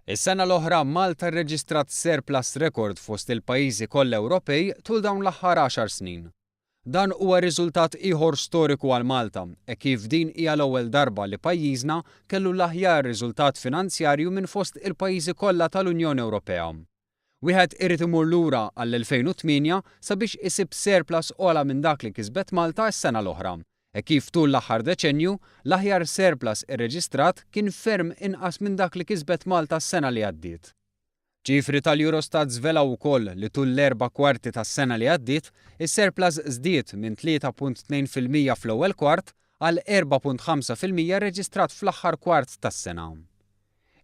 Is-sena l-oħra Malta rreġistrat surplus rekord fost il-pajjiżi kollha Ewropej tul dawn l-aħħar għaxar snin. Dan huwa riżultat ieħor storiku għal Malta hekk kif din hija l-ewwel darba li pajjiżna kellu l-aħjar riżultat finanzjarju minn fost il-pajjiżi kollha tal-Unjoni Ewropea. Wieħed irid imur lura għall-2008 sabiex isib surplus ogħla minn dak li kisbet Malta s-sena l-oħra, hekk kif tul l-aħħar deċennju, l-aħjar surplus irreġistrat kien ferm inqas minn dak li kisbet Malta s-sena li għaddiet. Ċifri tal-Eurostat żvelaw ukoll li tul l-erba' kwarti tas-sena li għaddiet, is-surplus żdied minn 3.2% fl-ewwel kwart għal 4.5% rreġistrat fl-aħħar kwart tas-sena.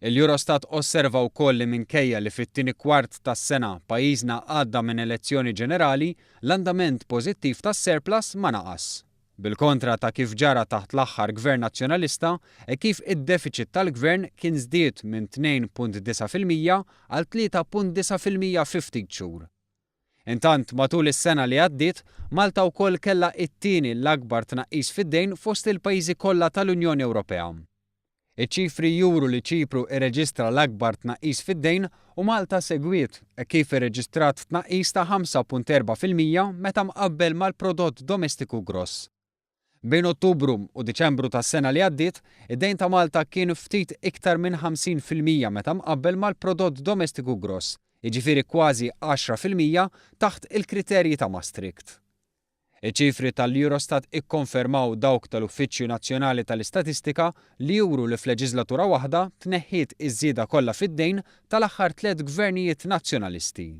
Il-Eurostat osserva wkoll li minkejja li fit-tieni kwart tas-sena pajjiżna għadda minn elezzjoni ġenerali, l-andament pożittiv tas-surplus ma naqas. Bil-kontra ta' kif ġara taħt l-aħħar Gvern Nazzjonalista, hekk kif id-defiċit tal-Gvern kien żdied minn 2.9% għal 3.9% fi ftit xhur. Intant, matul is-sena li għaddiet, Malta wkoll kellha it-tieni l-akbar tnaqqis fid-dejn fost il-pajjiżi kollha tal-Unjoni Ewropea. Iċ-ċifri juru li Ċipru irreġistra l-akbar tnaqqis fid-dejn u Malta segwiet, hekk kif irreġistrat tnaqqis ta' 5.4% meta mqabbel mal-prodott domestiku gross. Bejn Ottubru u Diċembru tas-sena li għaddiet, id-dejn ta' Malta kien ftit iktar minn 50% meta mqabbel mal-prodott domestiku gross, jiġifieri kważi 10% taħt il-kriterji ta' Maastricht. Iċ-ċifri tal-Eurostat ikkonfermaw dawk tal-Uffiċċju Nazzjonali tal-Istatistika li juru li f'leġislatura waħda tneħħiet iż-żieda kollha fid-dejn tal-aħħar tliet gvernijiet Nazzjonalisti.